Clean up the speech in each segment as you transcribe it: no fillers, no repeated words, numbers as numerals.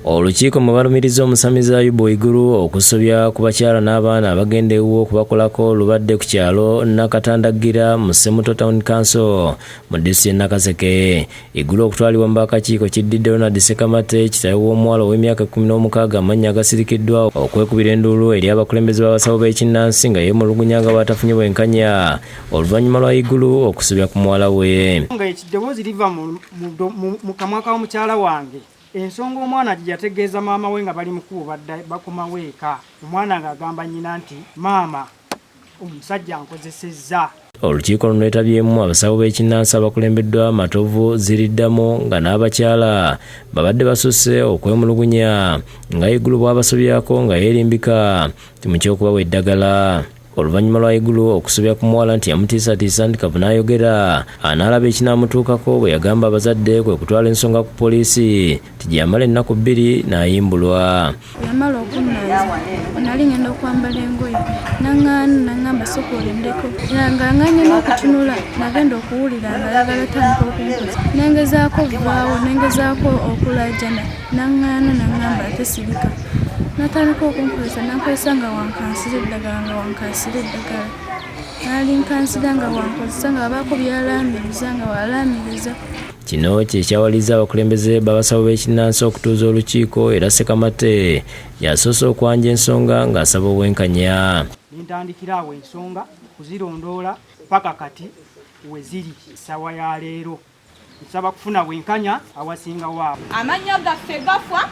Olukiiko mwe balumiriza omusamize Ayubu Iguru okusobya ku bakyala n'abaana abagenda ewuwe okubakolako lubadde ku kyalo Nakatandagira mu Semuto Town Council mu disitulikiti y'e Nakaseke. Iguru okutwalibwa mu b'akakiiko kiddidde Ronald Ssekamate, kitaawe w'omuwala ow'emyaka 16 amannya agasirikiddwa okwekubira enduulu eri abakulembeze b'abasawo b'ekinnansi nga yeemulugunya nga bw'atafunye bwenkanya oluvannyuma lwa Iguru okusobya ku muwala we. Nga ekiddoboozi liva mu kamwa ka mukyala wange. Ensonga omwana gye yategeeza maama we nga bali mu kkubo badda bakomawo eka, omwana ng'agamba nnyina nti, Maama, omusajja ankozesezza. Olukiiko luno lwetabyemu abasawo b'ekinnansi abakulembeddwa Matovu Ziriddamu nga n'abakyala babadde basusse okwemulugunya nga Igulu bw'abasobyako nga yeerimbika nti mu ky'okubawa eddagala. Oluvannyuma lwa Igulu okusobya ku muwala nti yamutiisatiisa nti kavuna ayogera anaalaba ekinaamutuukako bwe yagamba abazadde kwe kutwala ensonga ku poliisi nti gye yamala ennaku bbiri n'ayimbulwa. Yamala okunnaaza nali ngenda okwambala engoye naŋŋaana naŋŋamba sooka olindeko nga ŋŋanye n'okutunula nagenda okuwulira nga ayagala tandika okunkoza nengezaako vaawo nengezaako okulajana naŋŋaana naŋŋamba ate sirika natandika okunkozesa nankozesa nga wankansira eddagala nga wankansira eddagala nalinkansira nga wankozesa nga abaako byalaamiriza nga walaamiriza. Kino kye kyawaliriza abakulembeze b'abasawo b'ekinnansi okutuuza olukiiko era Ssekamate yasoose okwanja ensonga ng'asaba obwenkanya. Nentandikira awo ensonga kuzirondoola paka kati weziri essaawa ya leero. Nsaba kufuna bwenkanya awasingawo awo. Amannya gaffe gafa,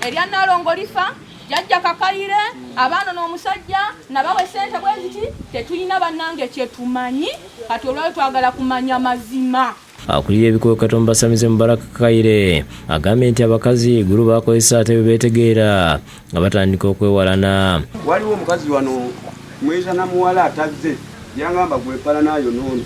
erya Nnaalongo lifa, Jjajja Kakaire, abaana n'omusajja nabawa essente bwe ziti, tetulina bannange kye tumanyi kati olwaleero twagala kumanya mazima. Akulira ebikwekweto mu basamize Mubarak Kakaire agambye nti abakazi Iguru bakozesa ate bwe beetegeera nga batandika okwewalana. Waliwo omukazi wano mweza na muwala atazze yangamba gwepala nayo noono.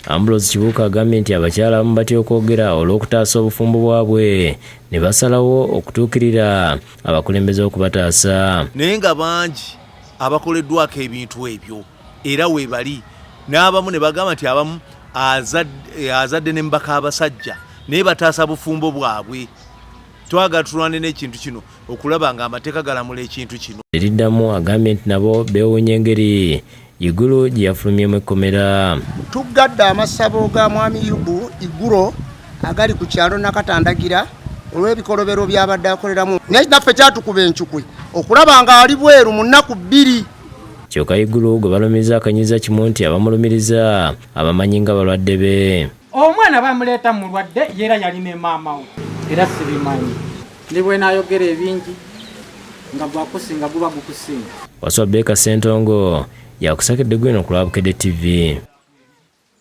Ambrose Kibuuka agambye nti abakyala abamu batya okwogera olw'okutaasa obufumbo bwabwe ne basalawo okutuukirira abakulembeze okubataasa. Naye nga bangi abakoleddwako ebintu ebyo era weebali n'abamu ne bagamba nti abamu azadde ne mubaka abasajja naye bataasa bufumbo bwabwe. Twagala tulwane n'ekintu kino okulaba nga amateeka galamula ekintu kino. Eriddamu agambye nti nabo beewuunya engeri Iguru gye yafulumyemu ekkomera. Tuggadde amasabo ga Mwami Yubu Iguro agali ku kyalo Nakatandagira olw'ebikolobero by'abadde akoleramu naye naffe kyatukuba encukwe okulaba ng'ali bweru mu nnaku bbiri. Kyokka Iguru gwe balumiriza akanyiza kimu nti abamulumiriza abamanyi nga balwadde be. Omwana bamuleeta mulwadde yera yali ne maama we. Era sibimanyi. Ne bwenaayogera ebingi nga gwakusinga guba gukusinga. Waswa Baker Ssentongo yakusakedde gwino ku lwa Bukedde TV.